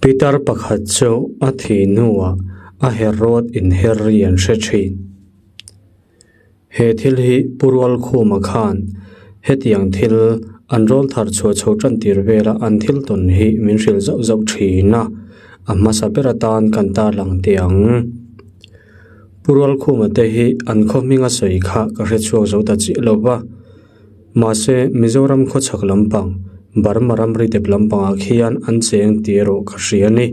Pitar pakhat chu a thih hnuah a herrawt inher ri an hre thin. He thil hi Pu Rualkhuma khan hetiang thil an rawl thar chhuah chho tan tir vela an thil tawn hi min hrilh zauh zauh thin a, a hmasa ber atan kan tarlang teh ang. Pu Rualkhuma te hi an khaw hminga sawi kha ka hre chhuak zo ta chiah lo va. Mahse, Mizoram khawchhak lampang, Burma ramri dep lampangah khian an cheng tih erawh ka hria a ni.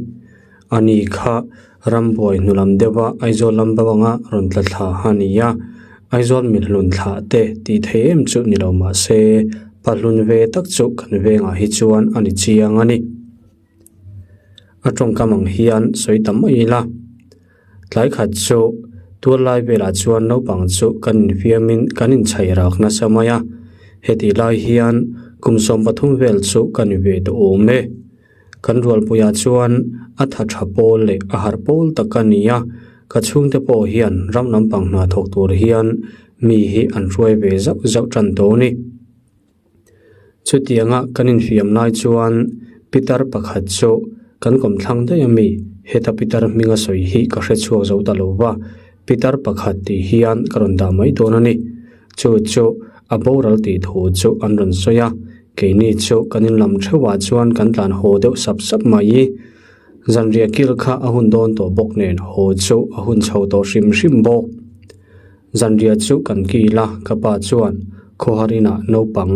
Ani kha rambuai hnu lam deuha Aizawl lam banga rawn tla thla a ni a, Aizawl min hlun thlah te tih thei em chu ni lo mahse, pa hlun ve tak chu kan vengah hi chuan a ni chiang a ni. A tawngkam ang hian sawi ta mai ila. Tlai khat chu tual lai velah chuan naupang chu kan infiamin kan inchhai rak nasa mai a, hetih lai hian kum 13 vel chu ka ni ve tawh awm e. Kan rualpuiah chuan a tha tha pawl leh a harh pawl tak a ni a, ka chhungte pawh hian ram lampang hna thawk tur hian mi hi an hruai ve zauh zauh tan tawh a ni. Chutianga kan infiam lai chuan pitar pakhat chu kan kawmthlang daih a mi, heta pitar hminga sawi hi ka hre chhuak zo ta lo va, pitar pakhat tih hian ka rawn dah mai dawn a ni. Chu chu a boral tih thu chu an rawn sawi a, keini chu kan inlam theuhah chuan kan tlan haw deuh sap sap mai. Zanriah kil kha a hun dawn tawh bawk nen haw chu a hun chho tawh hrim hrim bawk. Zanriah chu kan kil a, ka pa chuan khawhar inah naupang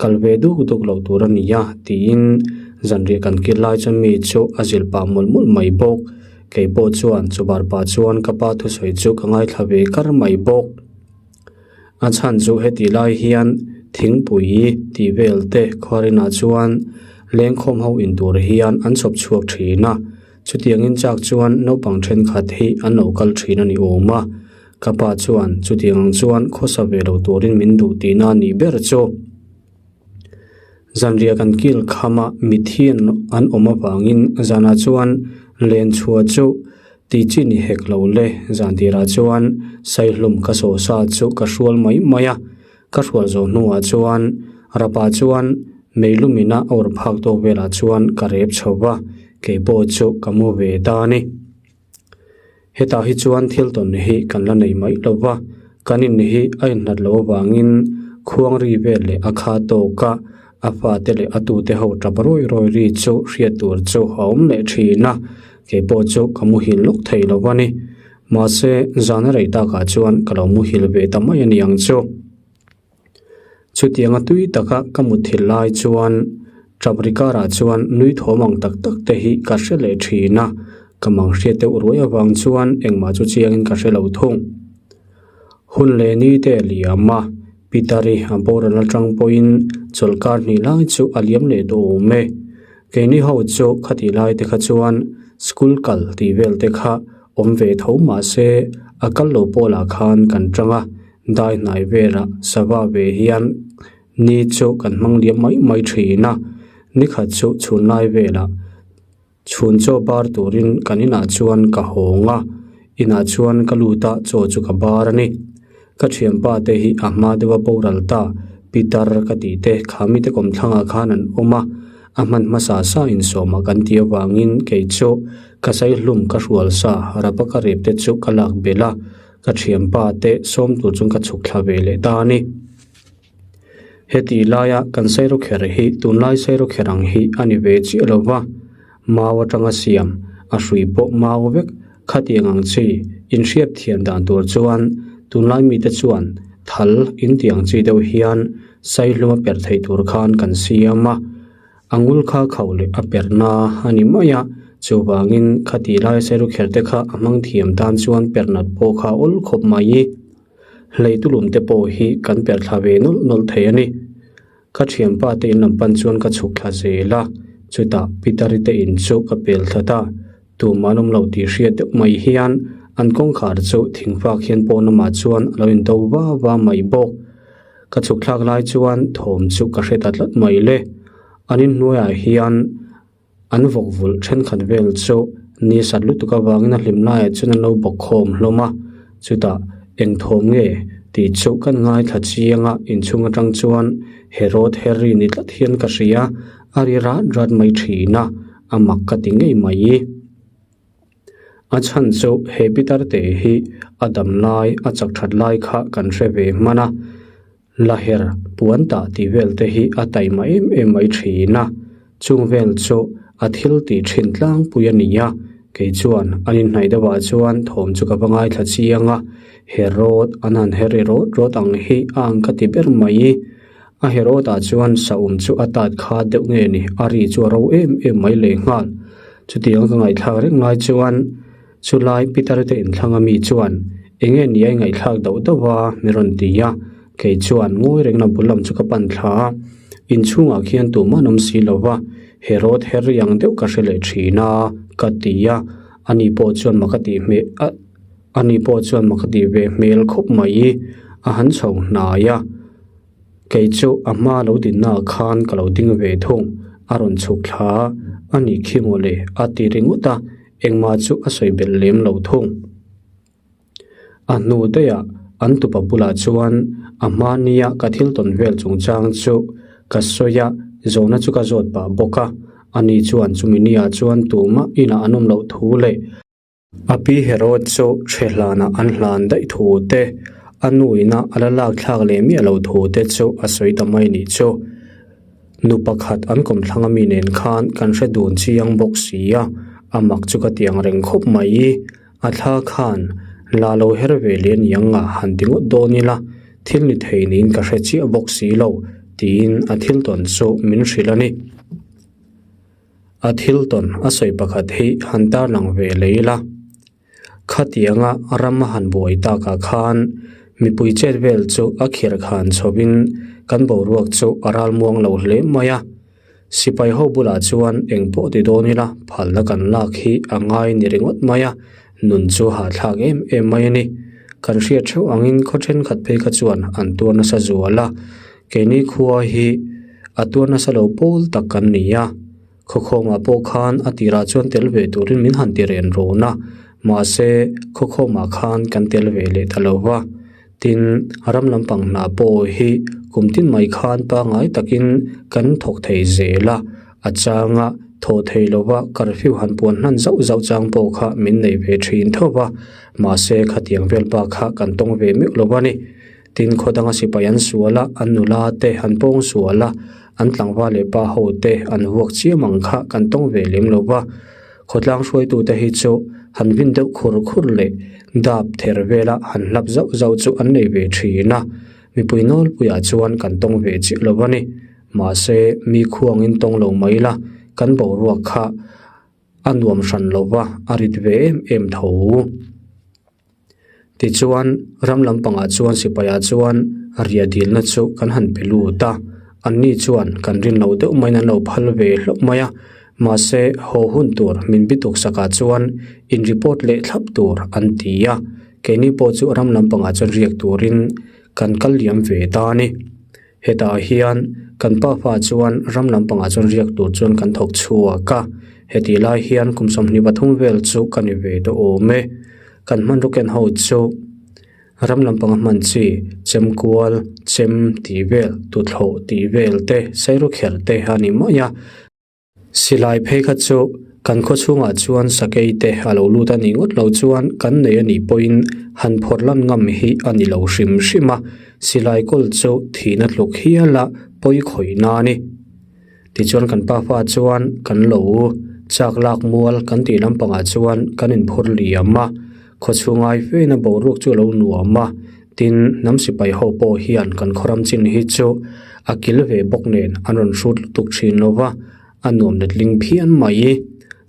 kal ve duk duk loh tur a ni a tiin zanriah kan kil lai chuan mi chu a zilh pah mawlh mawlh mai bawk. Kei pawh chuan chubar pah chuan ka pa thusawi chu ka ngaithla ve kar mai bawk. A chhan chu heti lai hian thingpui tih vel te khawhar inah chuan lengkhawm ho in tur hian an chhawp chhuak thin a. Chutiangin chak chuan naupang thenkhat hi an lo kal thin a ni awm a, ka pa chuan chutiang ang chuan khawsa ve lo turin min duh tihna a nih ber chu. Zanriah kan kil kham a, mithi an awm avangin zanah chuan len chhuah chu tih chi ni hek lo le, zan tirah chuan saihlum ka sawsa chu ka hrual mai mai a, Ka hrual zawh hnuah chuan Rapa chuan meilumina a awrh phak tawk velah chuan ka rep chho va, kei pawh chu ka mu ve ta a ni. Hetah hi chuan thil tawn hi kan la nei mai lo va, kan in hi a inhlat loh avangin khuang ri vel leh a kha tawk a, a fate leh a tute ho tap rawi rawi ri chu hriat tur chu a awm leh thin a, kei pawh chu ka muhil lawk thei lo a ni. Mahse, zan a rei takah chuan ka lo muhil ve ta mai a ni ang chu. Chutianga tui taka ka mutthilh lai chuan Ṭapri karah chuan nui thawm ang tak tak te hi ka hre leh ṭhin a, ka mang hriat deuh ruai avang chuan engmah chu chiangin ka hre lo thung. Hun leh ni te a liam a, Pitari a boral aṭang pawhin chawlhkar hnih lai chu a liam leh duh awm e. Keini ho chu khatih lai te kha chuan school kal tih vel te kha Awm ve tho mahse a kal lo pawlah khan kan tang a, dai hnai velah sava ve hian ni chu kan hmang liam mai mai thin a, nikhat chu chhun lai velah chhun chaw bar turin kan inah chuan ka hawng a, inah chuan ka lut a chaw chu ka bar a ni. Ka thianpa te hi a hma deuha boral ta, Pitar ka tih te khami te kawmthlangah khan an awm a, a hman hmasa sa insawmah kan tih avangin kei chu ka saihlum ka hrual sa rapa ka rep te chu ka lak belh a, ka thianpa te sawm tur chuan ka chhuk thla ve leh ta a ni. Heti laia kan sairawkher hi tunlai sairawkher ang hi a ni ve chiah lo va, mau atanga siam a hrui pawh mau vek khatiang ang chi inhriat thiam dan tur chuan tunlai mite chuan thal intiang chi deuh hian saihlum a perh theih tur khan kan siam a, a ngul kha khauh leh a perhna a ni mai a, chuvangin khati lai sairawkher te kha a hmang thiam tan chuan perh nat pawh kha a awl khawp mai. Hleitulum te pawh hi kan per thla ve nawlh nawlh thei a ni. Ka thianpa te in lam pan chuan ka chhuk thla zel a, chutah Pitari te in chu ka pel thla ta. Tumah an awm lo tih hriat deuh mai hian an kawngkhar chu thingfak hian pawn lamah chuan a lo in do va va mai bawk. Ka chhuk thlak lai chuan thawm chu ka hre ta tlat mai le. An inhnuaiah hian. An vawk vulh thenkhat vel chu ni sat lutuk avangin a hlim laiah chuan an lo bawk khawm hlawm a, chutah eng thawm nge tih chu kan ngaithla chiang a, inchhung atang chuan Herod Harry ni tlat hian ka hria, a ri rat rat mai thin a. a mak ka ti ngei mai. A chhan chu he pitar te hi a dam lai a chak that lai kha kan hre ve hman a, la her puan tah tih vel te hi a taima em em mai thin a, chung vel chu a thil tih thin tlangpui a ni a, kei chuan an inhnaih deuh ah chuan thawm chu ka va ngaithla chiang a, Herod an han her i rawt rawt ang hi a ang ka ti ber mai. A Herod-ah chuan Saum chu a tat kha deuh nge ni, a ri chu a ro em em mai leh nghal. Chutiang ka ngaihthlak reng lai chuan chulai Peter te inthlang a mi chuan eng nge ni a i ngaihthlak dauh dauh a mi rawn ti a, kei chuan ngawi rengna bul lam chu ka pan thla a, inchhungah khian tumah an awm si lo va, Herod her ri ang deuh ka hre leh thin a ka ti a, ani pawh chuan mak a tih hmel a ani pawh chuan mak a tih ve hmel khawp mai, a han chho hnai a. Kei chu a hma lo dinna ah khan ka lo ding ve thung, a rawn chhuk thla a nih khi mawle a ti ringawt a, engmah chu a sawi belh lem lo thung. A hnu daih ah an tupa bulah chuan a hma nia ka thil tawn vel chungchang chu ka sawi a, zawhna chu ka zawt pah bawk a, ani chuan chumi nia chuan tumah inah an awm loh thu leh A pi Herod chu hre hlanah an hlan daih thu te, a nuina a la lak thlak leh miah lo thu te chu a sawi ta mai nih chu. Nu pakhat an kawmthlang ami nen khan kan hre dun chiang bawk si a, a mak chu ka ti ang reng khawp mai. A thla khan la lo her ve leh aniang a han ti ngawt dawn ila, thil ni thei niin ka hre chiah bawk si lo, tiin a thil tawn chu min hrilh a ni. A thil tawn a sawi pakhat hi han tarlang ve leh ila, khatianga ram a han buai takah khan mipui chet vel chu a khirh khan chhovin kan boruak chu a ral muang lo hle mai a. Sipai ho bulah chuan eng pawh ti dawn ila phalna kan lak hi a ngai ni ringawt mai a, nun chu hahthlak em em mai a ni. Kan hriat theuh angin khaw thenkhat phei kha chuan an tuar nasa zual a, Keini khua hi a tuar nasa lo pawl tak kan ni a, khawkhawmah pawh khan a tirah chuan tel ve turin min han ti ren rawn a, mahse khawkhawmah khan kan tel ve leh ta lo va. Tin, ram lampang hna pawh hi kum tin mai khan pangngai takin kan thawk thei zel a, a changa thawh thei lova curfew han puan hnan zauh zauh chang pawh kha min nei ve thin tho va, mahse khatiang vel pa kha kan tawng ve meuh lo a ni. Tin, khaw danga sipai an sual a, an nula te an pawng sual a, an tlangval leh pa ho te an vuak chiam ang kha kan tawng ve lem lo va. Khawtlang hruaitute hi chu han vin deuh khur khur leh dap ther vela han hlap zauh zauh chu an nei ve thin a, mipui nawlpuiah chuan kan tawng ve chiah lo a ni. Mahse, mi khuangin tawng lo mai la, kan boruak kha a nuam hran lo va, a rit ve em em tho. Tichuan, ram lampangah chuan sipaiah chuan riah dilna chu kan han pe lut a, anni chuan kan rin loh deuh maiin an lo phal ve hlauh mai a, mahse haw hun tur min bituk sakah chuan in report leh thlap tur an ti a, keini pawh chu ram lampangah chuan riak turin kan kal liam ve ta a ni. Hetah hian kan pafa chuan ram lampangah chuan riak tur chuan kan thawk chhuak a, hetih lai hian kum 23 vel chu ka ni ve tawh awm e. Kan hmanraw ken ho chu ram lampanga hman chi chem kual, chem tih vel, tuthlawh tih vel te, sairu kher te a ni mai a. Silai phei kha chu kan khaw chhungah chuan sakei te a lo lut a nih ngawt lo chuan kan nei a nih pawhin han phawrh lan ngam hi a ni lo hrim hrim a, silai kawl chu thihna tluk hial a pawi khawih na a ni. Tichuan kan pafa chuan kan lo chak lak mual kan tih lampangah chuan kan inphur liam a, khaw chhungai feina boruak chu a lo nuam a, Tin, hnam sipai ho pawh hian kan khawram chin hi chu a kil ve bawk nen an rawn hrut lutuk thin lo va, a nuam letling phian mai.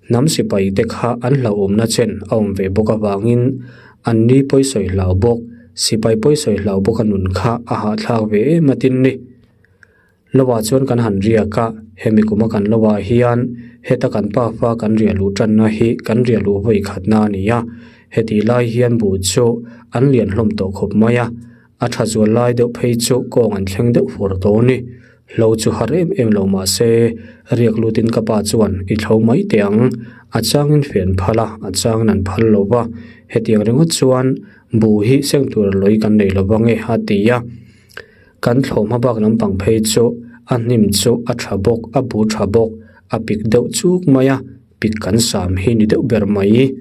Hnam sipai te kha an hlauhawmna chen a awm ve bawk avangin an ni pawisawi hlau bawk, sipai pawisawi hlau bawk a nun kha a hahthlak ve em a tin ni. Lovah chuan kan han riak a, hemi kuma kan lovah hian heta kan pafa kan riah luh tanna hi kan riah luh vawi khatna a ni a, hetih lai hian buh chu an lian hlawm tawh khawp mai a, a tha zual lai deuh phei chu kawng an thleng deuh fur tawh a ni. Hlo chu har em em lo mah se, riak lutin ka pa chuan i thlo mai teh ang, a changin fian phal a, a changin an phal lo va, hetiang ringawt chuan buh hi seng tur lawi kan nei lo vang e a ti a. Kan thlawhhma bak lampang phei chu a hnim chu a tha bawk, a bu tha bawk, A pik deuh chuk mai a, pik kan sam hi ni deuh ber mai.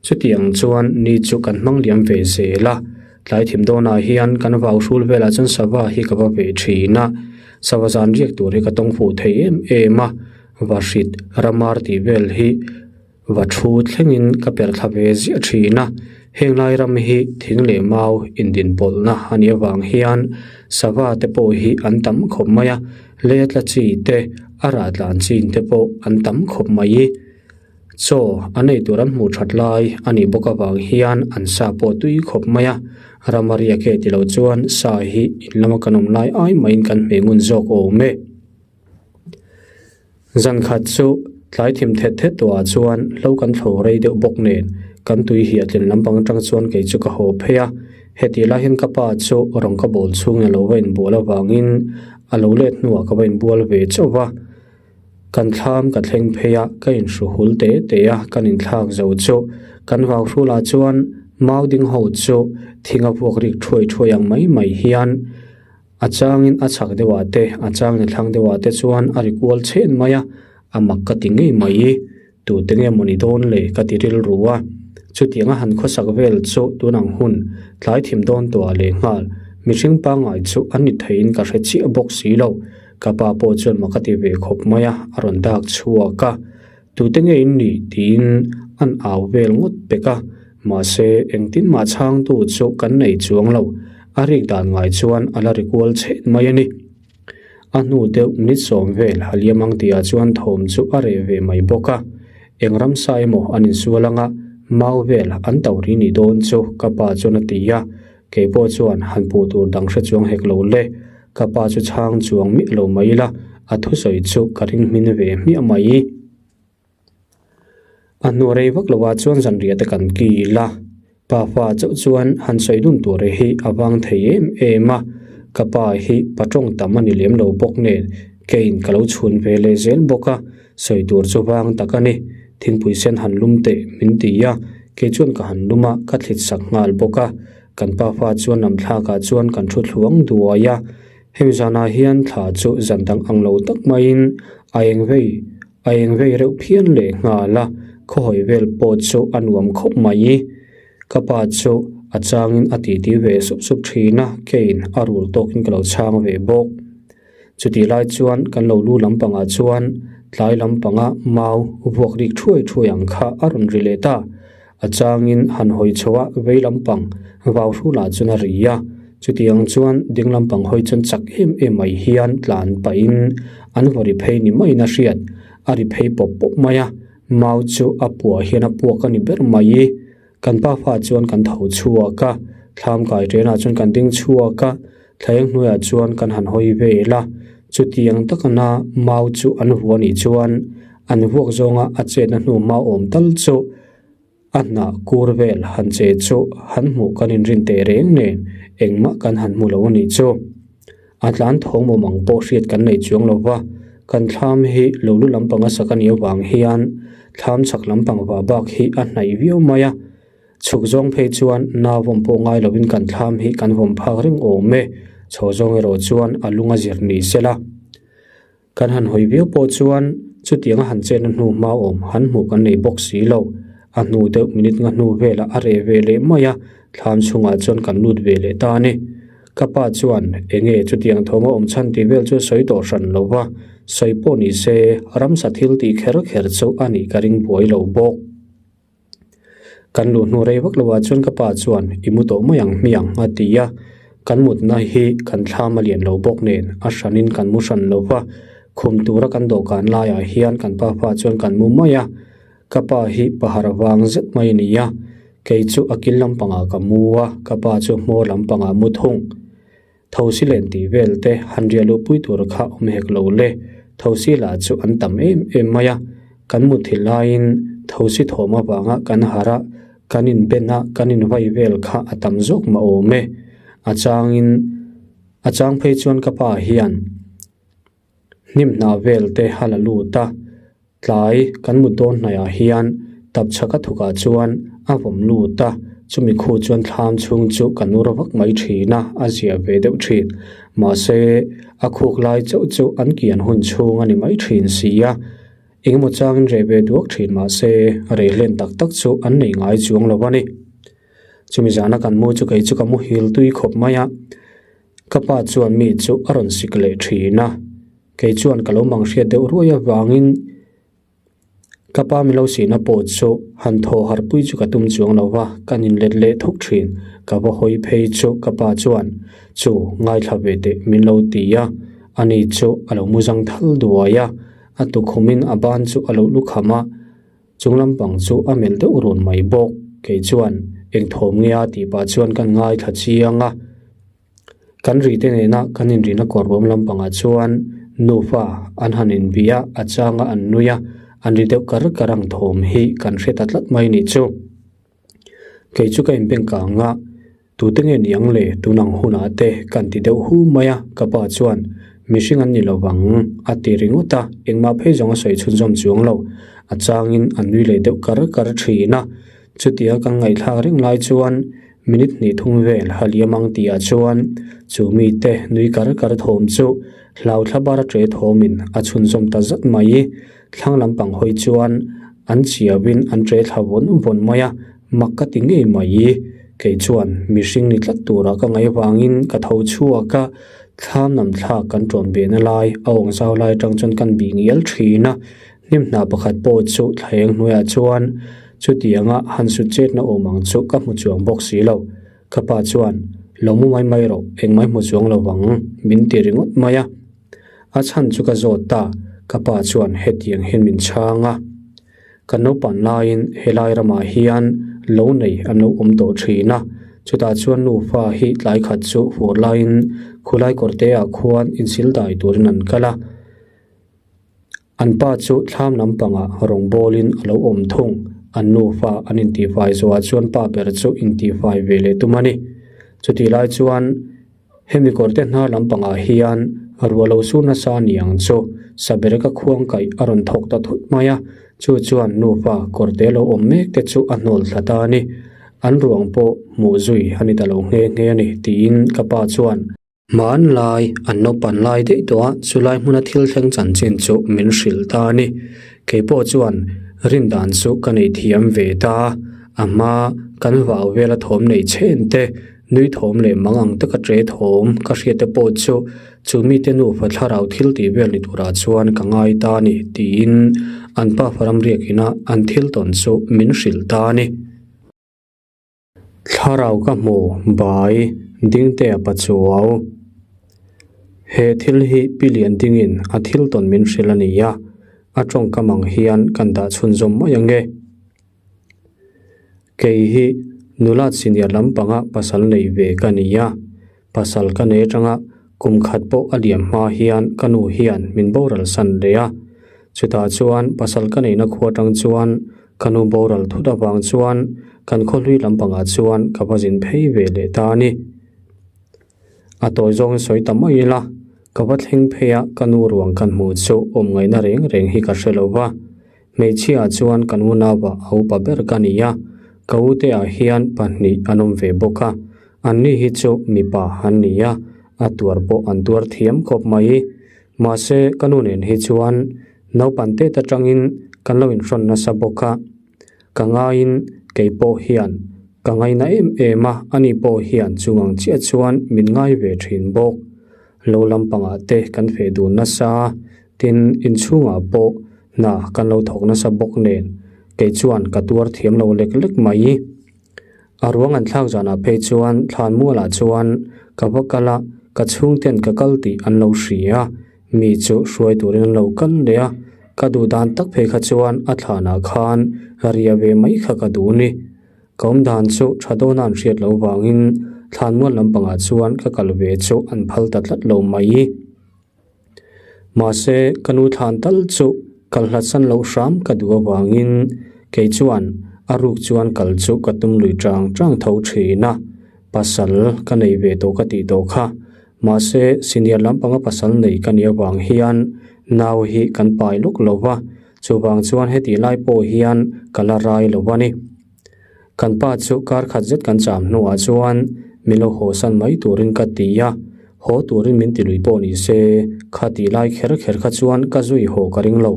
Chutiang chuan ni chu kan hmang liam ve zel a, tlai thim dawnah hian kan vau hrul velah chuan sava hi ka va ve thin a, sava zan riak tur hi ka tawng fuh thei em em a, vahrit ramar tih vel hi va thu thlengin ka per thla ve ziah thin a, heng lai ram hi thing leh mau indinpawlhna a nih avang hian sava te pawh hi an tam khawp mai a, lei a tla chi te a rah tlan chin te pawh an tam khawp mai. Chaw an ei tur an hmuh that lai a nih bawk avang hian an sa pawh tui khawp mai a, ram a riak e tilo chuan sa hi in lama kan awm lai ai maiin kan hmeh ngun zawk awm e. Zan khat chu tlai thim thet thet tawhah chuan hlo kan thlo rei deuh bawk nen kan tui hi a tlin lampang atang chuan kei chu ka haw phei a, hetih lai hian ka pa chu rawng ka bawl chhungin a lo va inbual avangin a lo let hnuah ka va inbual ve chauh va. Kan thlam ka thleng phei a, ka inhru hul te te a, kan inthlak zo chu kan vau hrulah chuan mau ding ho chu thing a vuak rik thuai thuai ang mai mai hian A changin a chhak deuhah te, a changin a thlang deuhah te chuan a ri kual chhen mai a, a mak ka ti ngei mai. Tute nge maw ni dawn le ka ti rilru a. Chutianga han khawsak vel chu tun ang hun tlai thim dawn tawhah leh nghal mihring pangngai chu an ni theiin ka hre chiah bawk si lo. Ka pa pawh chuan mak a ti ve khawp mai a, a rawn dak chhuak a. Tute nge in nih? tiin an au vel ngawt pek a, mahse engtin mah chhangtu chu kan nei chuang lo, a rik dan ngai chuan a la ri kual chhet mai a ni. A hnu deuh minute sawm vel Haliam ang tihah chuan thawm chu a reh ve mai bawk a, eng ramsa emaw an insual anga mau vel an to ri nih dawn chu ka pa chuan a ti a, kei pawh chuan han puh tur dang hre chuang hek lo le, ka pa chu chhang chuang miah lo mai ila a thusawi chu ka ring hmin ve hmiah mai. A hnu rei vak lovah chuan zanriah te kan kil a, pafa chauh chuan han sawi dun tur hi a vang thei em em a, ka pa hi pa tawng tam a ni lem lo bawk nen keiin ka lo chhun ve leh zel bawk a, sawi tur chu vang tak a ni. Thingpui sen han lum teh min ti a, kei chuan ka han lum a, ka thlit sak nghal bawk a, kan pafa chuan lamthlakah chuan kan thu thluang duai a. Hemi zanah hian thla chu zan dang ang lo tak maiin a eng vei a eng vei reuh phian leh nghal a, khawhawi vel pawh chu a nuam khawp mai. Ka pa chu a changin a titi ve sup sup thin a, keiin a rul tawkin ka lo chhang ve bawk. Chutih lai chuan kan lo lu lampangah chuan tlai lampanga mau vuak rik thuai thuai ang kha a rawn ri leh ta. A changin han hawi chho a, vei lampang vau hrulah chuan a ri a. Chutiang chuan ding lampang hawi chuan chak em em mai hian tlan pahin an vaw ri phei ni maiin a hriat. A ri phei pawp pawp mai a, mau chu a puah hian a puak a ni ber mai. Kan pafa chuan kan tho chhuak a, thlam kai ṭenah chuan kan ding chhuak a, thlaeng hnuaiah chuan kan han hawi vel a. Chutiang takana mau chu an vuah anih chuan an vuak zawnga a chetna hnu hma awm tal chu a hnah kur vel han che chu han hmuh kan inrin teh reng nen engmah kan han hmu lo anih chu. A tlan thawm awm ang pawh hriat kan nei chuang lo va, kan thlam hi lo lu lampang a sak a nih avang hian thlam chhak lampang vah bak hi a hnaih viau mai a. Chhuk zawng phei chuan na vawm pawh ngai lovin kan thlam hi kan vawm phak reng awm e, chho zawng erawh chuan a lung a zir ni sela. Kan han hawi viau pawh chuan chutianga han chetna hnu hma awm han hmuh kan nei bawk si lo. A hnu deuh minute nga hnu velah a reh ve leh mai a, thlam chhungah chuan kan lut ve leh ta a ni. Ka pa chuan enge chutiang thawm a awm chhan tih vel chu sawi tawh hran lo va, sawi pawh ni se ramsa thil tih kher kher chu a nih ka ring buai lo bawk. Kan luh hnu rei vak lovah chuan ka pa chuan i mu tawh mai ang hmiang a ti a, kan mutna hi kan thlam a lian lo bawk nen a hranin kan mu hran lo va, khum tura kan dawhkan laiah hian kan pa pa chuan kan mu mai a, ka pa hi pahar vang zet mai a ni a, kei chu a kil lampangah ka mu a, ka pa chu hmawr lampangah mu thung. Thosi len tih vel te han riah luh pui tur kha awm hek lo le, thosi lah chu an tam em em mai a, kan muthilh laiin thosi thawm avanga kan harh a, kan inben a, kan invai vel kha a tam zawk mah awm e. A changin a chang phei chuan ka pa hian. Hnim hnah vel te a la lut a, tlai kan mut dawn hnaihah hian tap chhaka thukah chuan a vawm lut a, chumi khu chuan thlam chhung chu kan ur vak mai thin a, a zia ve deuh thin. Mahse, a khuk lai chauh chu an kian hun chhung a ni mai thin si a. Engemaw changin reh ve duak thin mah se rei hlen tak tak chu an nei ngai chuang lo a ni. Chumi zana kan mu chu kei chu ka muhil tui khawp mai a, ka pa chuan mi chu a rawn sik leh thin a, kei chuan ka lo mang hriat deuh ruai avangin ka pa milo sihna pawh chu han thaw harh pui chu ka tum chuang lo va, kan inlet leh thuk thin. Ka va hawi phei chu ka pa chuan chu ngaithla ve teh min lo ti a, ani chu a lo mu zang thal duai a, a tukhumin a ban chu a lo lukham a. Chung lampang chu a melh deuh run mai bawk. Kei chuan eng thawm nge a tih pah chuan kan ngaithla chiang a. Kan ri te nena kan inrina kawr ruam lampangah chuan nufa an han inbih a, a changa an nui a, an ri deuh kar kar ang thawm hi kan hre ta tlat mai nih chu. Kei chu ka inbeng kang a, Tute nge ni ang le tun ang hunah te kan ti deuh hu mai a, ka pa chuan mihring an ni lo vang a ti ringawt a, engmah phei zawng a sawi chhunzawm chuang lo, a changin a nui leh deuh kar kar thin a, chutia kan ngaihthlak reng lai chuan minute hnih thum vel ha liam ang tihah chuan chu mite nui kar kar thawm chu hlau thla bar a ṭe thawmin a chhunzawm ta zat mai. Thlang lampang hawi chuan an chiauin an ṭe thla vawn vawn mai a, mak ka ti ngei mai. Kei chuan mihring ni tlat tura ka ngaih avangin ka tho chhuak a, thlam lam thlak kan ṭawn behna lai a awng zau lai aṭang chuan kan bih ngial ṭhin a, hnim hnah pakhat pawh chu thlaeng hnuaiah chuan chutianga han sut chetna awm ang chu ka hmu chuang bawk si lo. Ka pa chuan, Lo mu mai mai rawh, engmah i hmu chuang lo vang, min ti ringawt mai a. A chhan chu ka zawt ta, ka pa chuan hetiang hian min chhang a. Ka naupan laiin helai ramah hian lo nei an lo awm tawh thin a, chutah chuan nufa hi tlai khat chu fur laiin khulai kawrte ah khuan insil dai turin an kal a. An pa chu thlam lampangah rawngbawlin a lo awm thung, an nufa an intihfai zawhah chuan pa ber chu intihfai ve leh tum a ni. Chutih lai chuan. Hemi kawrte hnar lampangah hian ruah lo sur nasa a ni ang chu Sabereka khuang kaih a rawn thawk ta thut mai a, chu chuan nufa kawrte lo awm mek te chu a hnawl thla ta a ni. An ruang pawh hmuh zui a ni ta lo nghe nghe a ni tiin ka pa chuan hmanlai an naupan lai daih tawh a, chulai hmuna thil thleng chanchin chu min hrilh ta a ni. Kei pawh chuan rindan chu ka nei thiam ve ta a, a hma kan vau vela thawm nei chhen te Nui thawm leh mang ang taka ṭe thawm ka hriat te pawh chu chu mite nufa thlarau thil tih vel ni turah chuan ka ngai ta a ni tiin an pa faram riakina an thil tawn chu min hrilh ta a ni. Thlarau ka hmu bai Dingtea Pachuau. He thil hi Pi Lian dingin a thil tawn min hrilh a ni a, a tawngkam ang hian kan dah chhunzawm mai ange. Kei hi nula senior lampanga pasal nei ve ka ni a, pasal ka nei atanga kum khat pawh a liam hma hian ka nu hian min boral san leh a. Chutah chuan pasal ka neihna khua atang chuan ka nu boral thut avang chuan kan khawhlui lampangah chuan ka va zin phei ve leh ta a ni. A tawi zawngin sawi ta mai ila, ka va thleng phei a ka nu ruang kan hmuh chu awm ngaihna reng reng hi ka hre lo va. Hmeichhia chuan kan unauah a upa ber ka ni a, ka uteah hian pahnih an awm ve bawk a, anni hi chu mipa an ni a, a tuar pawh an tuar thiam khawp mai. Mahse, ka nu nen hi chuan naupan tet atangin kan lo inhrawn nasa bawk a, ka ngaiin kei pawh hian ka ngaina em em a, ani pawh hian chung ang chiah chuan min ngai ve thin bawk. Lo lampangah te kan feh dun nasa a, tin inchhungah pawh hna kan lo thawk nasa bawk nen kei chuan ka tuar thiam lo lek lek mai. A ruang an thlak zanah phei chuan thlan mualah chuan ka va kal a, ka chhungten ka kal tih an lo hria a, mi chu hruai turin an lo kal leh a, ka duh dan tak phei kha chuan a thlanah khan ria ve mai kha ka duh ni. Ka awm dan chu tha dawna an hriat loh vangin thlanmual lampangah chuan ka kal ve chu an phal ta tlat lo mai. Mahse, ka nu thlan tal chu kal hlatsan loh hram ka duh avangin kei chuan a ruk chuan kal chu ka tum lui chang chang tho thin a, pasal ka nei ve tawh ka tih tawh kha. Mahse, senior lampanga pasal nei ka nih avang hian nau hi kan pai lawk lo va, chuvang chuan hetih lai pawh hian ka la rai lo a ni. Kan pa chu kar khat zet kan cham hnuah chuan min lo haw san mai turin ka ti a. Haw turin min ti lui pawh ni se, kha tih lai kher kher kha chuan ka zui haw ka ring lo.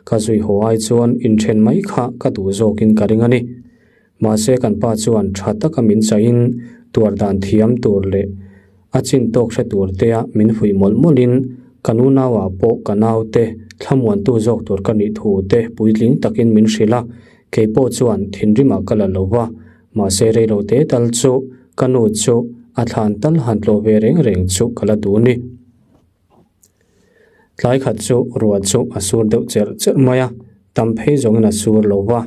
Ka zui haw ai chuan inthen mai kha ka duh zawkin ka ring a ni. Mahse kan pa chuan tha taka min chaihin tuar dan thiam tur leh a chin tawk hre tur tea min fuih mawlh mawlhin ka nu nauah pawh ka naute thlamuantu zawk tur ka nih thu te puitling takin min hrilh a, kei pawh chuan thinrimah ka la lo va, mahse reilo te tal chu ka nu chu a thlan tal han tlawh ve reng reng chu ka la duh ni. Tlai khat chu ruah chu a sur deuh cherh cherh mai a, tam phei zawngin a sur lo va.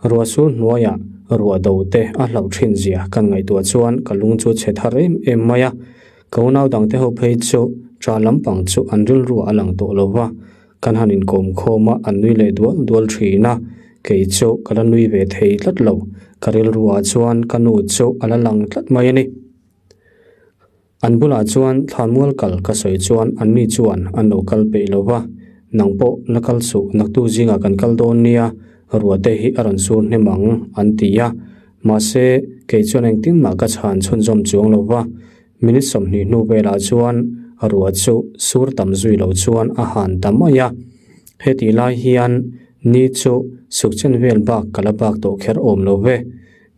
Ruah sur hnuaiah ruah do te a hlauh thin zia kan ngaihtuah chuan ka lung chu chhe thar em em mai a. Ka unau dangte ho phei chu ṭa lampang chu an rilruah a lang tawh lo va, kan han inkawm khawm a, an nui leh dual dual thin a, kei chu ka la nui ve thei tlat lo. Ka rilruah chuan ka nu chu a la lang tlat mai a ni. An bulah chuan thlanmual kal ka sawi chuan anni chuan an lo kal peih lo va, Nang pawh la kal suh, naktu zingah kan kal dawn nia, ruahte hi a rawn sur hnem ang, an ti a. Mahse, kei chuan engtin mah ka chhan chhunzawm chuang lo va, minute 20 hnu velah chuan ruah chu sur tam zui lo chuan a han ta mai a. Hetih lai hian ni chu sukchen vel bak ka la bak tawh kher awm lo ve.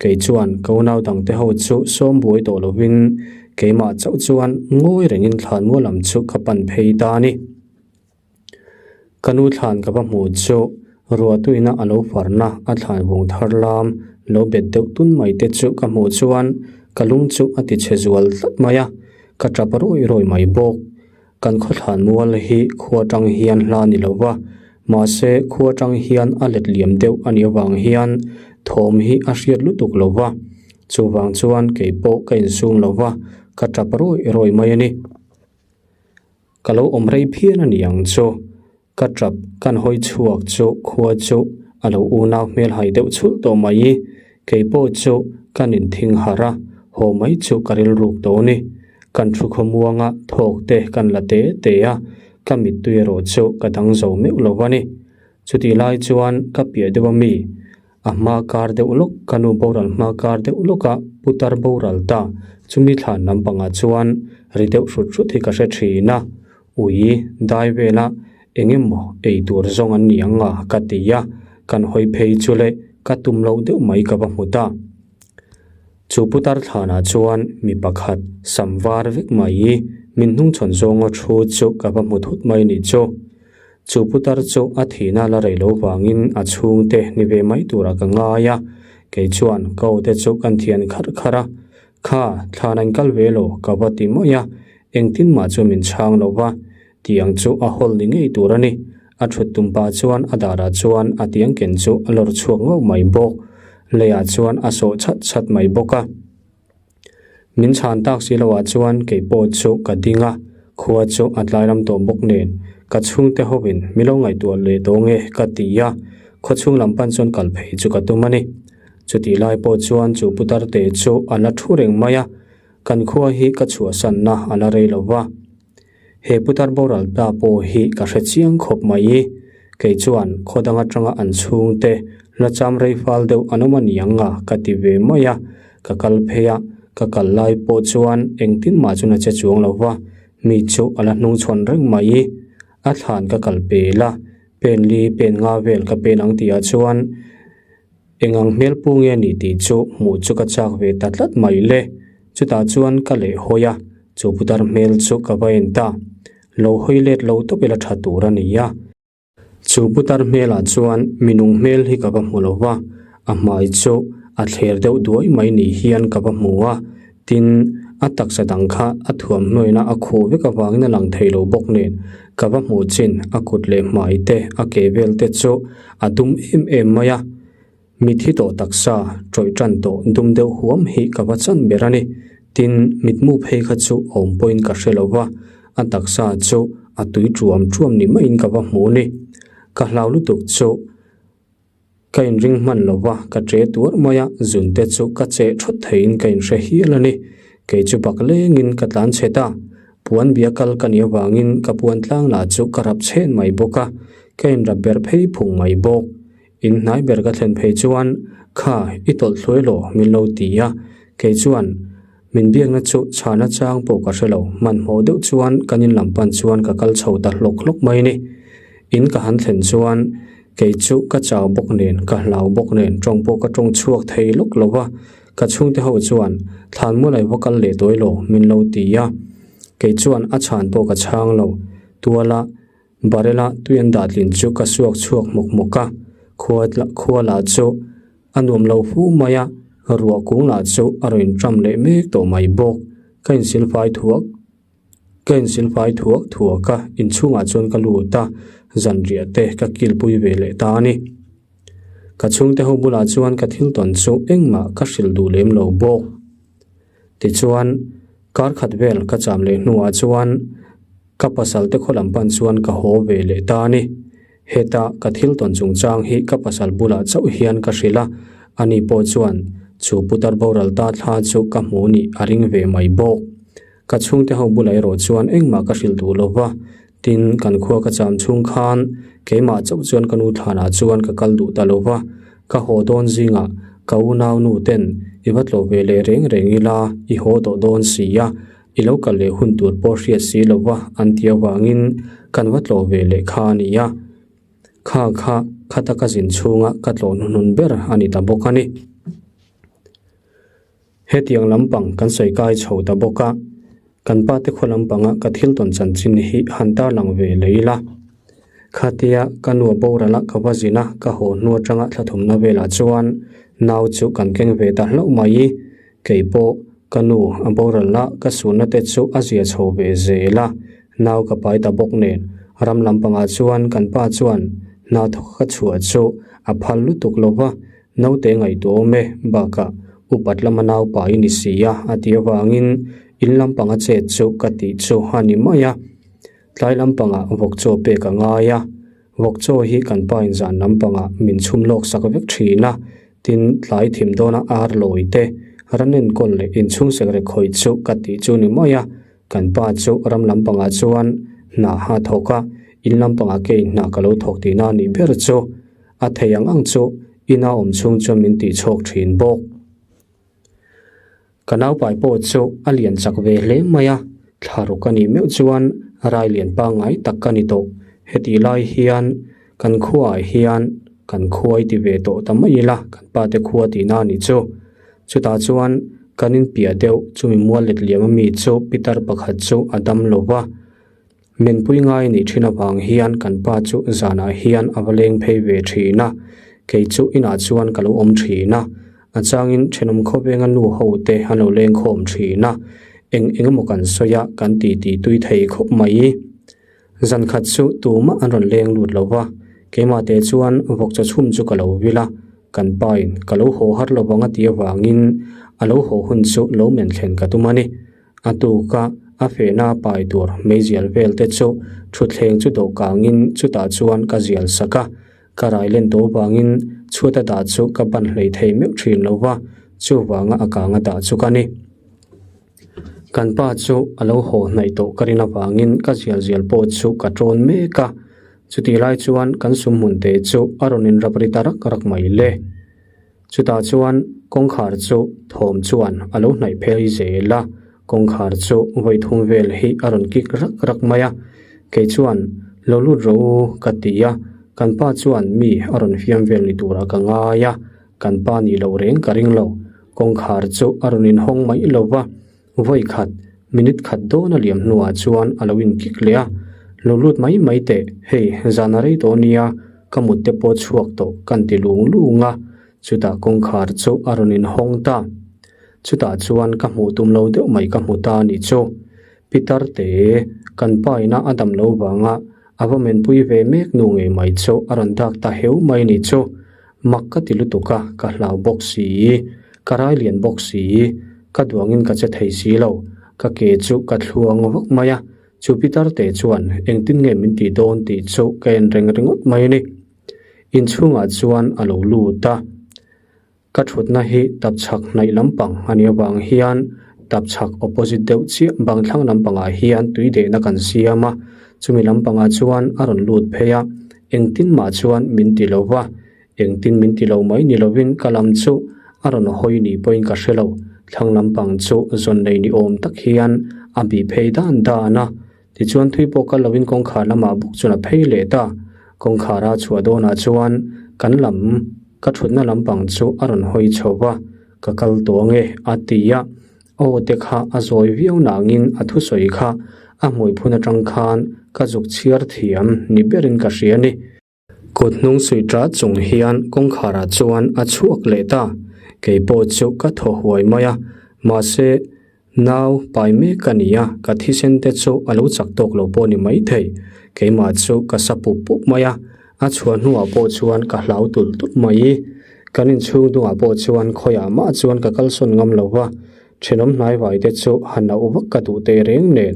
Kei chuan ka unau dangte ho chu sawm buai tawh lovin keimah chauh chuan ngawi rengin thlanmual lam chu ka pan phei ta a ni. Ka nu thlan ka va hmuh chu ruahtuina a lo farna a thlan vung thar lam lo bet deuh tun mai te chu ka hmuh chuan ka lung chu a ti chhe zual tlat mai a, ka tap rawi rawi mai bawk. Kan khawthlan mual hi khua tang hian hla ni lo va, mahse khua tang hian a let liam deuh a nih avang hian thawm hi a hriat lutuk lo va, chuvang chuan kei pawh ka insum lo va, ka tap rawi rawi mai a ni. Ka lo awm rei phian a ni ang chu. Ka tap kan hawi chhuak chu khua chu a lo unau hmel hai deuh chhulh tawh mai i, kei pawh chu kan inthing harh a, haw mai chu ka rilruk tawh ni. Kan thu khawmuanga thawk te kan la te te a, ka mittui erawh chu ka dang zo meuh lo va ni. Chutih lai chuan ka piah deuh a mi, a hma kar deuh lawk, ka nu boral hma kar deuh lawka putar boral ta chumi thlan lampangah chuan ri deuh hrut hrut hi ka hre thin a. Ui, dai vela eng emaw ei tur zawng an ni ang a ka ti a, kan hawi phei chu le ka tum loh deuh mai ka va hmu ta. Chu putar thlanah chuan mi pakhat sam var vek mai min hnungchhawn zawnga thu chu ka va hmu thut mai nih chu. Chu putar chu a thihna la rei lo vangin a chhungte ni ve mai turah ka ngai a, kei chuan ka aw te chu kan thian kharh kharh a, Kha, thlan an kal ve lo, ka va ti mai a, engtin mah chu min chhang lo va, tiang chu a hawl ni ngei tur a ni. A thut tum pah chuan a darah chuan a tiang ken chu a lawr chhuak ngauh mai bawk, leiah chuan a sawh chhat chhat mai bawk a. Min chhan tak si loah chuan kei pawh chu ka ding a, khua chu a tlai lam tawh bawk nen, ka chhungte hovin mi lo ngaihtuah leh tawh nge ka ti a, khawchhung lam pan chuan kal phei chu ka tum a ni. Chutih lai pawh chuan chu putar te chu a la thu reng mai a, kan khua hi ka chhuahsanna a la rei lo va. He putar boral ta pawh hi ka hre chiang khawp mai i, kei chuan khaw dang atanga an chhungte la cham rei fal deuh an awm a ni ang a ka ti ve mai a, ka kal phei a, ka kal lai pawh chuan engtin mah chuan a che chuang lo va, mi chu a la hnungchhawn reng mai i, a thlan ka kal pel a, pen li pen nga vel ka pen ang tihah chuan, Eng ang hmel pu nge ni tih chu hmuh chu ka chak ve ta tlat mai le. Chutah chuan ka leh hawi a, chu putar hmel chu ka va en ta. Lo hawi let lo tawp ila tha tur a ni a. Chu putar hmelah chuan minung hmel hi ka va hmu lo va, a hmai chu a thler deuh duai mai ni hian ka va hmu a. Tin, a taksa dang kha a thuamhnuaina a khuh vek avangin a lang thei lo bawk nen, ka va hmuh chin a kut leh hmai te, a ke vel te chu a dum em em mai a. Mithi tawh taksa tawih tan tawh dum deuh huam hi ka va chan ber a ni. Tin, mitmu phei kha chu awm pawhin ka hre lo va, a taksa chu a tui tuam tuam ni maiin ka va hmu ni. Ka hlau lutuk chu. Ka inring hman lo va, ka che tuar mai a, zun te chu ka cheh thawt theiin ka inhre hial a ni. Kei chu bak lengin ka tlan chhe ta. Puan bia kal ka nih avangin ka puan tlang lah chu ka rap chhen mai bawk a, ka inrap ber phei phung mai bawk. In hnai ber ka thlen phei chuan, Kha, i tawlh thluai law, min lo ti a. Kei chuan. Min biakna chu chhana chang pawh ka hre lo, hmanhmawh deuh chuan kan in lam pan chuan ka kal chho ta hlawk hlawk mai ni. In ka han thlen chuan kei chu ka chau bawk nen, ka hlau bawk nen tawng pawh ka tawng chhuak thei lawk lo va, ka chhungte ho chuan thlan mualai va kal leh tawi lo min lo ti a, kei chuan a chhan pawh ka chhang lo. Tuala barrel-a tui an dah tlin chu ka suak chhuak hmawk hmawk a, khua khua lah chu a nuam lo fu mai a, ruah kung lah chu a rawn inṭam leh mek tawh mai bawk. Ka insilfai thuak ka insilfai thuak thuak a, inchhungah chuan ka lut a, zanriah te ka kilpui ve leh ta a ni. Ka chhungte ho bulah chuan ka thil tawn chu engmah ka hrilh duh lem lo bawk. Tichuan, kar khat vel ka cham leh hnuah chuan ka pasal te khaw lam pan chuan ka haw ve leh ta a ni. Heta ka thil tawn chungchang hi ka pasal bulah chauh hian ka hrilh a, ani pawh chuan chu putar boral ta thla chu ka hmu nih a ring ve mai bawk. Ka chhungte ho bulah erawh chuan engmah ka hrilh duh lo va, tin kan khua ka cham chhung khan keimah chauh chuan ka nu thlanah chuan ka kal duh ta lo va, ka haw dawn zingah ka unau nu ten i va tlawh ve leh reng reng ila i haw tawh dawn si a, i lo kal leh hun tur pawh hriat si lo va an ti avangin kan va tlawh ve leh kha a ni a. Kha kha khata ka zin chhunga ka tlawh hnuhnun ber a ni ta bawk a ni. Hetiang lampang kan sawi kai chho ta bawk a, kan pa te khaw lampanga ka thil tawn chanchin hi han tarlang ve leh ila. Khatia ka nu a boral a ka va zin a, ka haw hnu atanga thla thumna velah chuan nau chu kan keng ve ta hlauh mai. Kei pawh ka nu a boral a ka sunna te chu a zia chho ve zel a, nau ka pai ta bawk nen ram lampangah chuan kan pa chuan hna thawk ka chhuah chu a phal lutuk lo va, Naute ngaihtuah awm e, bakah upat lama naupa i ni si a, a ti avangin in lampanga chet chu ka tih chu a ni mai a. Tlai lampangah vawk chaw pek a ngai a, vawk chaw hi kan pa in zan lampangah min chhum lawk sak vek thin a, tin tlai thim dawna ar lawi te, ran enkawl leh inchhung sekrek khawih chu ka tih chu ni mai a, kan pa chu ram lampangah chuan hna a thawk a, in lampangah kei hna ka lo thawk tihna a nih ber chu. A thei ang ang chu ina awm chhung chuan min tih chhawk thin bawk. Ka naupai pawh chu a lian chak ve hle mai a, thla ruk a nih meuh chuan rai lian pangngai tak ka ni tawh. Hetih lai hian kan khuaah hian kan khuai ti ve tawh ta mai ila kan pate khua tihna a nih chu. Chutah chuan kan inpiah deuh chumi mual let liam ami chu pitar pakhat chu a dam lo va. Menpui ngai nih thin avang hian kan pa chu zanah hian a va leng phei ve thin a, kei chu inah chuan ka lo awm thin a, a changin thenawm khawvenga nu ho te an lo leng khawm thin a, eng eng emaw kan sawi a, kan ti ti tui thei khawp mai. Zan khat chu tumah an rawn leng lut lo va, keimah te chuan vawk chaw chhum chu ka lo vil a, kan pain ka lo haw har lo vang a ti avangin a lo haw hun chu lo men thlen ka tum a ni. A tuka a fehna pai tur meizial vel te chu thutthleng chu dawhkangin chutah chuan ka zial sak a, ka rai len tawh vangin chhuata dah chu ka ban hlei thei meuh thin lo va, chuvanga a kanga dah chu ka ni. Kan pa chu a lo haw hnaih tawh ka rin avangin ka zial zial pawh chu ka tawn mek a, chutih lai chuan kan sumhmun te chu a rawn inrap ri ta rak rak mai le. Chutah chuan kawngkhar chu thawm chuan a lo hnaih phei zel a, kawngkhar chu vawi thum vel hi a rawn kik rak rak mai a. Kei chuan, Lo lut rawh u, ka ti a, kan pa chuan mi a rawn fiam vel ni turah ka ngai a, kan pa nih loh reng ka ring lo. Kawngkhar chu a rawn inhawng mai lo va, Vawi khat, minute khat dawn a liam hnuah chuan a lo inkik leh a, Lo lut mai mai teh, hei zan a rei tawh nia, ka mut te pawh chhuak tawh kan ti lung lung a, chutah kawngkhar chu a rawn inhawng ta. Chutah chuan ka hmuh tum lo deuh mai ka hmu ta a nih chu. Pitar te, kan pa ina a dam lo vanga a va menpui ve mek nu ngei mai chu a rawn dak ta heu mai a nih chu. Mak ka ti lutuk a, ka hlau bawk si, ka rai lian bawk si, ka duangin ka che thei si lo, ka ke chu ka thluang vak mai a, chu pitar te chuan engtin nge min tih dawn tih chu ka en reng ringawt mai a ni. Inchhungah chuan a lo lut a. Ka thutna hi tapchhak hnaih lampang a nih avang hian tapchhak opposite deuh chiah bang thlang lampangah hian tui dehna kan siam a, chumi lampangah chuan a rawn lut phei a, engtin mah chuan min ti lo va, engtin min ti lo mai ni lovin ka lam chu a rawn hawi ni pawhin ka hre lo. Thlang lampang chu zawn nei ni awm tak hian a bih phei dan dan a. Tichuan thui pawh kal lovin kawngkhar lamah bawk chuan a phei leh ta. Kawngkhar a chhuah dawnah chuan kan lam ka thutna lampang chu a rawn hawi chho va, Ka kal tawh ange a ti a. Aw te kha a zawi viau nangin a thusawi kha a hmui phun atang khan ka zuk chhiar thiam ni berin ka hria a ni. Kut hnung suih ṭah chung hian kawngkharah chuan a chhuak leh ta. Kei pawh chu ka thaw huai mai a, mahse, nau pai mek ka ni a, ka thisen te chu a lo chak tawk lo pawh ni maithei. Keimah chu ka sa pup pup mai a, a chhuah hnuah pawh chuan ka hlau tulh tulh mai. Kan inchhung dungah pawh chuan khawiah mah chuan ka kalsawn ngam lo va, Thenawm hnaivai te chu han auh vak ka duh teh reng nen,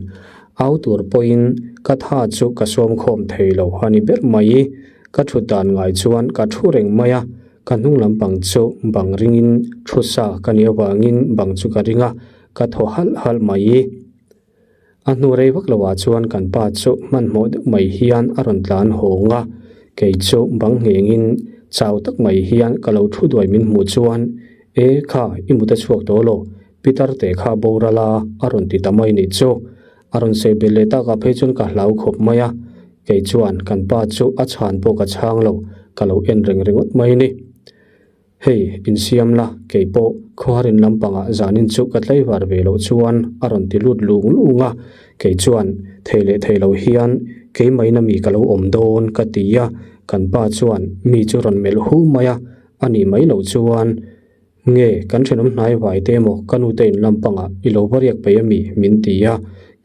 au tur pawhin ka tha chu ka sawm khawm thei lo a ni ber mai. Ka thut dan ngai chuan ka thu reng mai a, ka hnung lampang chu bang ringin thu sa ka nih avangin bang chu ka ring a, ka thaw halh halh mai. A hnu rei vak loah chuan kan pa chu hmanhmawh deuh mai hian a rawn tlan hawng a, kei chu bang nghengin chau tak mai hian ka lo thu duai min hmuh chuan, E kha, i mut a chhuak tawh lo, Pitar te kha boral a, a rawn ti ta mai nih chu. A rawn sawi belh leh takah phei chuan ka hlau khawp mai a, kei chuan kan pa chu a chhan pawh ka chhang lo, ka lo en reng ringawt mai ni. Hei, insiam la, kei pawh khawharin lampangah zanin chu ka tlaivar ve loh chuan a rawn ti lut lung lung a, kei chuan thei leh thei lo hian keimaina mi ka lo awm dawn ka ti a, kan pa chuan mi chu rawn melh hu mai a, a nih mai loh chuan nge kan thenawm hnai vai te emaw ka nute in lampangah i lo va riak peih a mi min ti a,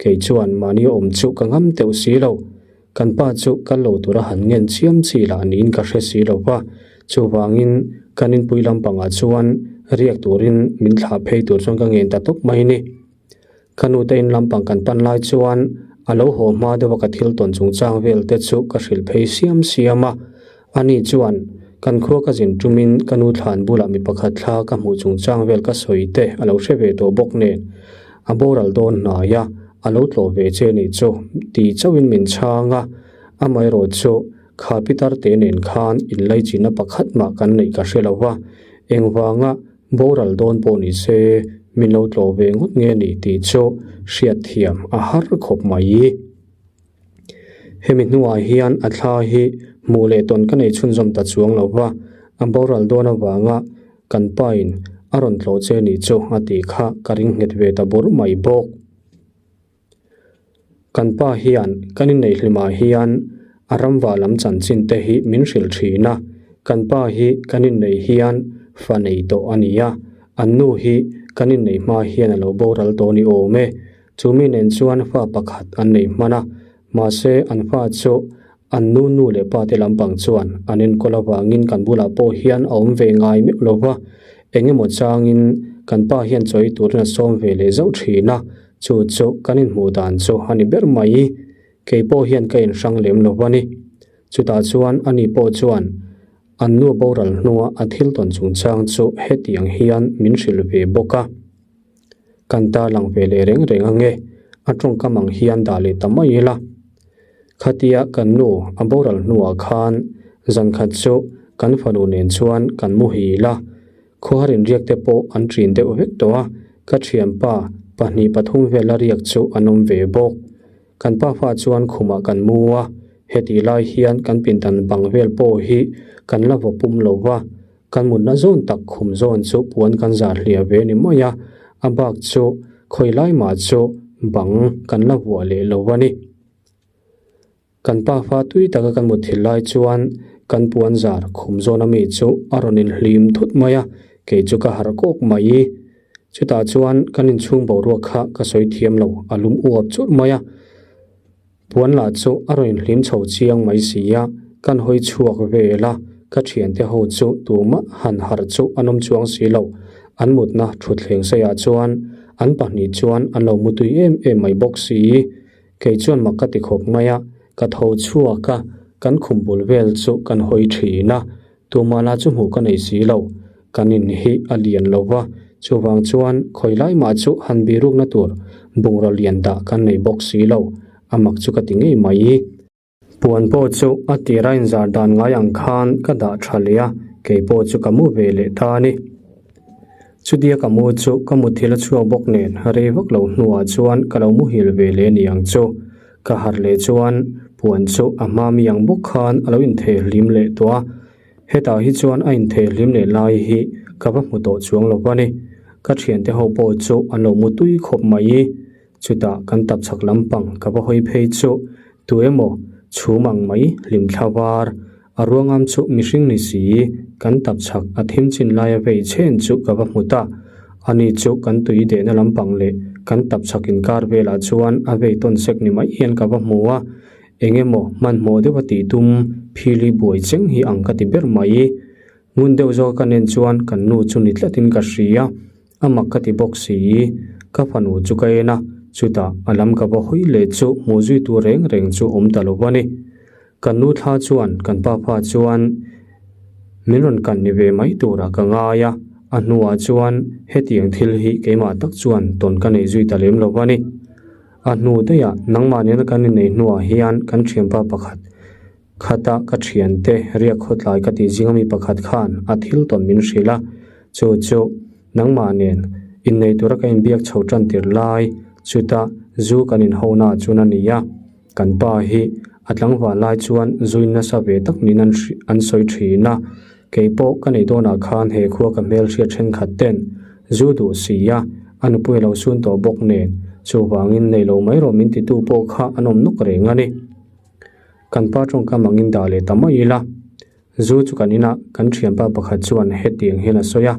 kei chuan mahni awm chu ka ngam teuh si lo. Kan pa chu kal lo tura han ngen chiam chi lah niin ka hre si lo va, chuvangin kan inpui lampangah chuan riak turin min thlah phei tur chuan ka ngen ta tawp mai ni. Ka nute in lampang kan pan lai chuan a lo haw hma deuh a ka thil tawn chungchang vel te chu ka hrilh phei siam siam a, ani chuan kan khua ka zin tumin ka nu thlan bulah mi pakhat thla ka hmuh chungchang vel ka sawi te a lo hre ve tawh bawk nen a boral dawn hnai a, a lo tlawh ve che nih chu ti chauhin min chhang a, amaherawh chu kha pitar te nen khan inlaichinna pakhat mah kan neih ka hre lo va, engvanga boral dawn pawh ni se min lo tlawh ve ngawt nge ni tih chu hriatthiam a har khawp mai. Hemi hnuah hian a thla hi hmuh leh tawn ka nei chhunzawm ta chuang lo va, a boral dawn avanga kan pain a rawn tlawh che nih chu a tih kha ka ring nghet ve ta bur mai bawk. Kan pa hian kan inneih hlimah hian a ramva lam chanchin te hi min hrilh thin a, kan pa hi kan inneih hian fa nei tawh a ni a, an nu hi kan inneih hma hian a lo boral tawh ni awm e. Chu mi nen chuan fa pakhat an nei hman a, mahse an fa chu an nu nu leh pa te lampang chuan an enkawl avangin kan bulah pawh hian a awm ve ngai meuh lo va, eng emaw changin kan pa hian chawi turin a sawm ve leh zauh thin a, chu chu kan inhmuh dan chu a ni ber mai. Kei pawh hian ka inhrang lem lo va ni. Chutah chuan ani pawh chuan an nu boral hnua a thil tawn chungchang chu hetiang hian min hrilh ve bawk a. Kan ta lang ve leh reng reng ange, a tawngkam ang hian dah leh ta mai ila. Khatia kan nu a boral hnuah khan zan khat chu kan fanu nen chuan kan muhil a, khawhar inriak te pawh an ṭin deuh vek tawh a, ka ṭhianpa pahnih pathum vela riak chu an awm ve bawk. Kan pafa chuan khumah kan mu a, hetih lai hian kan pindan bang vel pawh hi kan la vaw pum lo va, Kan mutna zawn tak khum zawn chu puan kan zar hliah ve ni mai a, a bak chu khawi lai mah chu bang kan la vuah leh lo a ni. Kan pafa tui taka kan mut thil lai chuan kan puan zar khum zawn ami chu a rawn inhlim thut mai a, kei chu ka harh kawk mai. Chutah chuan kan inchhung boruak kha ka sawi thiam lo, a lum uap churh mai a. Puan lah chu a rawn inhlim chho chiang mai si a, kan hawi chhuak vel a, ka thiante ho chu tumah han harh chu an awm chuang si lo. An mutna thutthleng seiah chuan an pahnih chuan an lo mutui em em mai bawk si. Kei chuan mak ka ti khawp mai a, ka tho chhuak a, kan khum bul vel chu kan hawi thin a, Tumah lah chu hmuh ka nei si lo, kan in hi a lian lo va, chuvang chuan khawi lai mah chu han birukna tur bungraw lian dah kan nei bawk si lo, a mak chu ka ti ngei mai. Puan pawh chu a tira inzar dan ngai ang khan ka dah tha leh a, kei pawh chu ka mu ve leh ta a ni. Chutia ka mu chu ka muthilh a chhuak bawk nen rei vak lo hnuah chuan ka lo muhil ve leh a ni ang chu. Ka harh leh chuan puan chu a hma mi ang bawk khan a lo intheh hlim leh tawh a. Hetah hi chuan a intheh hlim leh lai hi ka va hmu tawh chuang lo va ni. Ka thiante ho pawh chu an lo mu tui khawp mai. Chutah kan tapchhak lampang ka va hawi phei chu tu emaw chhum ang mai hlimthla var a ruangam chu mihring ni si kan tapchhak a thim chin laia vei chhen chu ka va hmu ta. Ani chu kan tui dehna lampang leh kan tapchhak inkar velah chuan a vei tawn sek ni mai hian ka va hmu a. Eng emaw hmanhmawh deuha tih tum phili buai cheng hi ang ka ti ber mai. Ngun deuh zawka ka nen chuan kan nu chu ni tlatin ka hria. A mak ka ti bawk si. Ka fanu chu ka en a, chutah a lam ka va hawi leh chu hmuh zui tur reng reng chu awm ta lo a ni. Kan nu thla chuan kan pa pa chuan min rawn kan ni ve mai turah ka ngai a, a hnuah chuan hetiang thil hi keimah tak chuan tawn ka nei zui ta lem lo a ni. A hnu daihah nangmah nena kan inneih hnuah hian kan thianpa pakhat Khata ka thiante riak khawtlai ka tih zing ami pakhat khan a thil tawn min hrilh a, chu chu nangmah nen innei tura ka inbiak chho tan tir lai chuta zu kan inho na chuan a ni a, kan pa hi a tlangval lai chuan zuin nasa ve tak niin an an sawi thin a, kei pawh ka nei dawnah khan he khua ka hmelhriat thenkhat ten zu duh si a, a nupui a lo sun tawh bawk nen chuvangin nei lo mai rawh min titu pawh kha an awm nawk reng a ni. Kan pa tawngkam angin dah leh ta mai ila. Zu chu kan inah kan thianpa pakhat chuan hetiang hian a sawi a,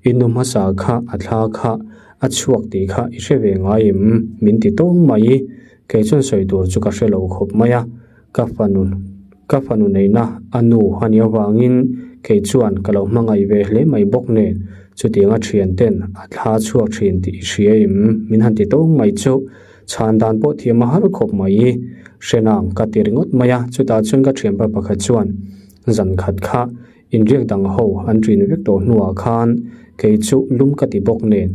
I nu hmasa kha a thla kha a chhuak tih kha i hre ve ngai em? Min ti tawng mai. Kei chuan sawi tur chu ka hre lo khawp mai a, ka fanu ka fanu neihna a nu a nih avangin kei chuan ka lo hmangaih ve hle mai bawk nen chutianga thianten a thla chhuak thin tih i hria em? Min han ti tawng mai chu. Chhan dan pawh thiam a har khawp mai. Hrenang ka ti ringawt mai a, chutah chuan ka thianpa pakhat chuan zan khat kha inriak dang ho an ṭin vek tawh hnuah khan kei chu lum ka ti bawk nen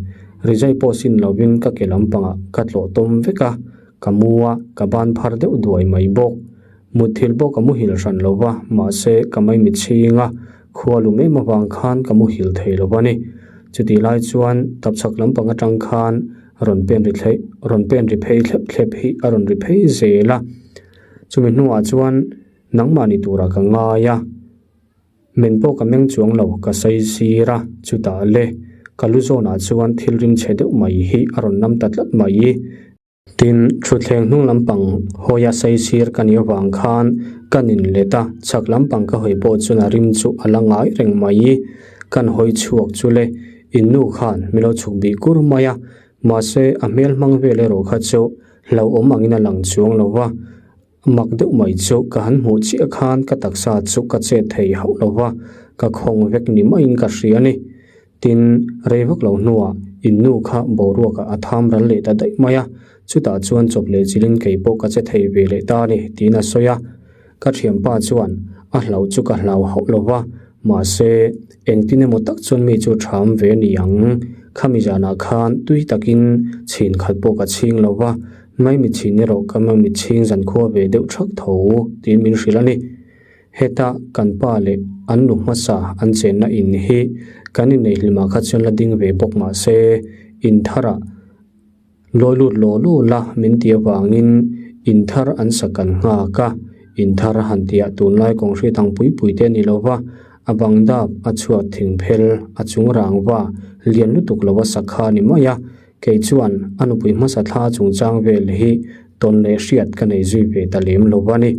rizai pawh sin lovin ka ke lampangah ka tlawh tawm vek a, ka mu a, ka ban phar deuh duai mai bawk. Mutthilh pawh ka muhil hran lo va, mahse ka maimit chhing a, khua lum em avang khan ka muhil thei lo a ni. Chutih lai chuan tapchhak lampang atang khan rawn pen ri thleh rawn pen ri phei thlep thlep hi a rawn ri phei zel a, chumi hnuah chuan nangmah ni turah ka ngai a, men pawh ka meng chuang lo ka sawi sir a, chutah le ka lu zawnah chuan thil rim chhe deuh mai hi a rawn nam ta tlat mai. Tin, thutthleng hnung lampang hawia sawi sir ka nih avang khan ka nin let a, chhak lampang ka hawi pawh chuan a rim chu a la ngai reng mai. Kan hawi chhuak chu le. In nu khan min lo chhuk bih kur mai a, mahse a hmel hmang vel erawh kha chu hlauhawm angin a lang chuang lo va, mak deuh mai chu ka han hmuh chiah khan ka taksa chu ka chet thei hauh lo va, ka khawng vek ni maiin ka hria a ni. Tin, rei vak lo hnuah in nu kha boruakah a tham ral leh ta daih mai a, chutah chuan chawp leh chilhin kei pawh ka che thei ve leh ta a ni, tiin a sawi a. Ka thianpa chuan a hlauh chu ka hlau hauh lo va, mahse engtin emaw tak chuan mi chu ṭham ve a ni ang. Khami zanah khan tui takin chhin khat pawh ka chhing lo va, maimichhin erawh ka maimichhing zankhua ve deuh ṭhak tho tiin min hrilh a ni. Heta kan pa leh an nu hmasa an chenna in hi kan inneihlimah kha chuan la ding ve bawk mahse in tharah Lawi lut law law la min ti avangin in thar an sa kan nghak a, in thar han tihah tunlai kawng hri dang pui pui te a ni lo va, a bang dap, a chhuat thing phel, a chung rangva lian lutuk lo a sa kha a ni mai a, kei chuan a nupui hmasa thla chungchang vel hi tawn leh hriat ka nei zui ve ta lem lo va ni.